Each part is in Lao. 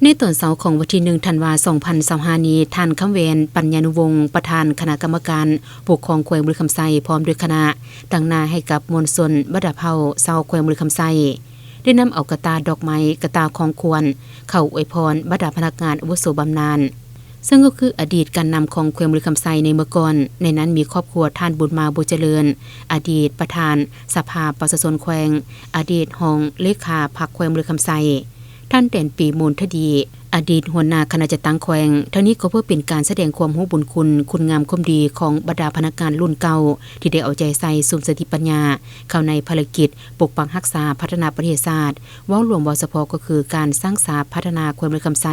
ໃນຕອນເຊົ້າຂອງວັນທີໜຶ່ງ ທັນວາ ສອງພັນຊາວຫ້ານີ້, ທ່ານ ຄຳແຫວນ ປັນຍານຸວົງ ປະທານຄະນະກຳມະການປົກຄອງແຂວງບໍລິຄຳໄຊ ພ້ອມດ້ວຍຄະນະ ຕາງໜ້າໃຫ້ກັບມວນຊົນບັນດາເຜົ່າຊາວແຂວງບໍລິຄຳໄຊ ໄດ້ນຳເອົາກະຕ່າດອກໄມ້, ກະຕ່າຂອງຂວັນ ເຂົ້າອວຍພອນບັນດາພະນັກງານອາວຸໂສບຳນານ, ເຊິ່ງກໍຄືອະດີດການນຳຂອງແຂວງບໍລິຄຳໄຊໃນເມື່ອກ່ອນ. ໃນນັ້ນມີຄອບຄົວທ່ານ ບຸນມາ ບົວຈະເລີນ ອະດີດປະທານສະພາປະຊາຊົນແຂວງ, ອະດີດຮອງເລຂາພັກແຂວງບໍລິຄຳໄຊ, ທ່ານ ແດນປີ ມູນທະດີ ອະດີດຫົວໜ້າຄະນະຈັດຕັ້ງແຂວງ. ທັງນີ້ກໍເພື່ອເປັນການສະແດງຄວາມຮູ້ບຸນຄຸນ, ຄຸນງາມຄວາມດີຂອງບັນດາພະນັກງານລຸ້ນເກົ່າ ທີ່ໄດ້ເອົາໃຈໃສ່ສຸມສະຕິປັນຍາເຂົ້າໃນພາລະກິດປົກປັກຮັກສາ, ພັດທະນາປະເທດຊາດ, ເວົ້າລວມເວົ້າສະເພາະກໍຄືການສ້າງສາພັດທະນາແຂວງບໍລິຄຳໄຊ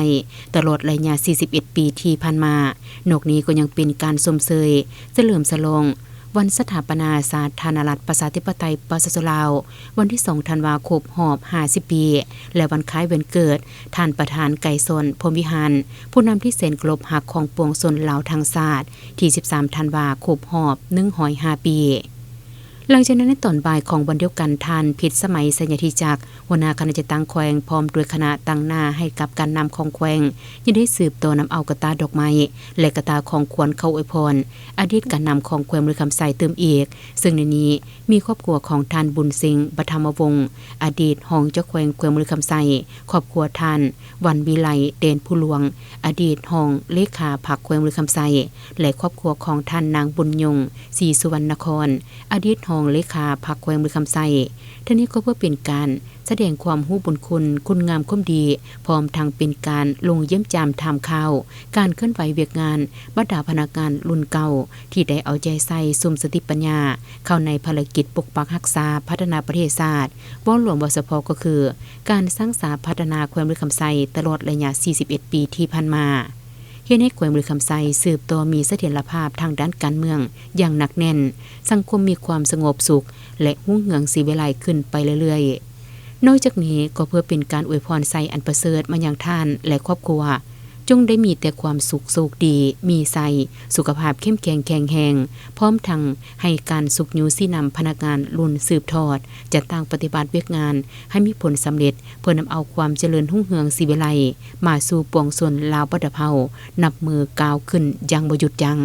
ຕະຫຼອດໄລຍະ ສີ່ສິບເອັດ ປີທີ່ຜ່ານມາ. ນອກນີ້ກໍຍັງເປັນການຊົມເຊີຍສະເຫຼີມສະຫຼອງ ວັນສະຖາປະນາສາທາລະນະລັດ ປະຊາທິປະໄຕ ປະຊາຊົນລາວ ວັນທີສອງ ທັນວາ ຄົບຮອບ ຫ້າສິບ ປີ ແລະ ວັນຄ້າຍວັນເກີດທ່ານປະທານ ໄກສອນ ພົມວິຫານ ຜູ້ນຳທີ່ແສນເຄົາລົບຮັກຂອງປວງຊົນລາວທັງຊາດ ທີ ສິບສາມ ທັນວາ ຄົບຮອບ ໜຶ່ງຮ້ອຍຫ້າ ປີ. ຫຼັງຈາກນັ້ນໃນຕອນບ່າຍຂອງວັນດຽວກັນ, ທ່ານ ພິດສະໄໝ ໄຊຍະທິຈັກ ຫົວໜ້າຄະນະຈັດຕັ້ງແຂວງ ພ້ອມດ້ວຍຄະນະຕາງໜ້າໃຫ້ກັບການນຳຂອງແຂວງ ຍັງໄດ້ສືບຕໍ່ນຳເອົາກະຕ່າດອກໄມ້ ແລະ ກະຕ່າຂອງຂວັນເຂົ້າອວຍພອນອະດີດການນຳຂອງແຂວງບໍລິຄຳໄຊຕື່ມອີກ, ເຊິ່ງໃນນີ້ມີຄອບຄົວຂອງທ່ານ ບຸນເຊັງ ປະທຳມະວົງ ອະດີດຮອງເຈົ້າແຂວງແຂວງບໍລິຄຳໄຊ, ຄອບຄົວທ່ານ ວັນວິໄລ ແດນພູຫຼວງ ອະດີດຮອງເລຂາພັກແຂວງບໍລິຄຳໄຊ ແລະ ຄອບຄົວຂອງທ່ານນາງ ບຸນຍົງ ສີສຸວັນນະຄອນ ອະດີດຮອງເລຂາພັກແຂວງບໍລິຄຳໄຊ. ທັງນີ້ກໍເພື່ອເປັນການ ສະແດງຄວາມຮູ້ບຸນຄຸນ, ຄຸນງາມຄວາມດີ, ພ້ອມທັງເປັນການລົງຢ້ຽມຢາມຖາມຂ່າວການເຄື່ອນໄຫວວຽກງານບັນດາພະນັກງານລຸ້ນເກົ່າ ທີ່ໄດ້ເອົາໃຈໃສ່ສຸມສະຕິປັນຍາເຂົ້າໃນພາລະກິດປົກປັກຮັກສາ, ພັດທະນາປະເທດຊາດ, ເວົ້າລວມເວົ້າສະເພາະກໍຄືການສ້າງສາພັດທະນາແຂວງບໍລິຄຳໄຊຕະຫຼອດໄລຍະ ສີ່ສິບເອັດ ປີທີ່ຜ່ານມາ, ເຮັດໃຫ້ແຂວງບໍລິຄຳໄຊສືບຕໍ່ມີສະຖຽນລະພາບທາງດ້ານການເມືອງຢ່າງໜັກແໜ້ນ, ສັງຄົມມີຄວາມສະຫງົບສຸກ ແລະ ຮຸ່ງເຮືອງສີວິໄລຂຶ້ນໄປເລື້ອຍໆ. ນອກຈາກນີ້ກໍເພື່ອເປັນການອວຍພອນໄຊອັນປະເສີດມາຍັງທ່ານ ແລະ ຄອບຄົວ, ຈົ່ງໄດ້ມີແຕ່ຄວາມສຸກໂຊກດີ, ມີໄຊ, ສຸຂະພາບເຂັ້ມແຂງແຂງແຮງ, ພ້ອມທັງໃຫ້ການຊຸກຍູ້ຊີ້ນຳພະນັກງານລຸ້ນສືບທອດ, ຈັດຕັ້ງປະຕິບັດວຽກງານໃຫ້ມີຜົນສຳເລັດ, ເພື່ອນຳເອົາຄວາມຈະເລີນຮຸ່ງເຮືອງສີວິໄລມາສູ່ປວງຊົນລາວບັນດາເຜົ່າ ນັບມື້ກ້າວຂຶ້ນຢ່າງບໍ່ຢຸດຢັ້ງ.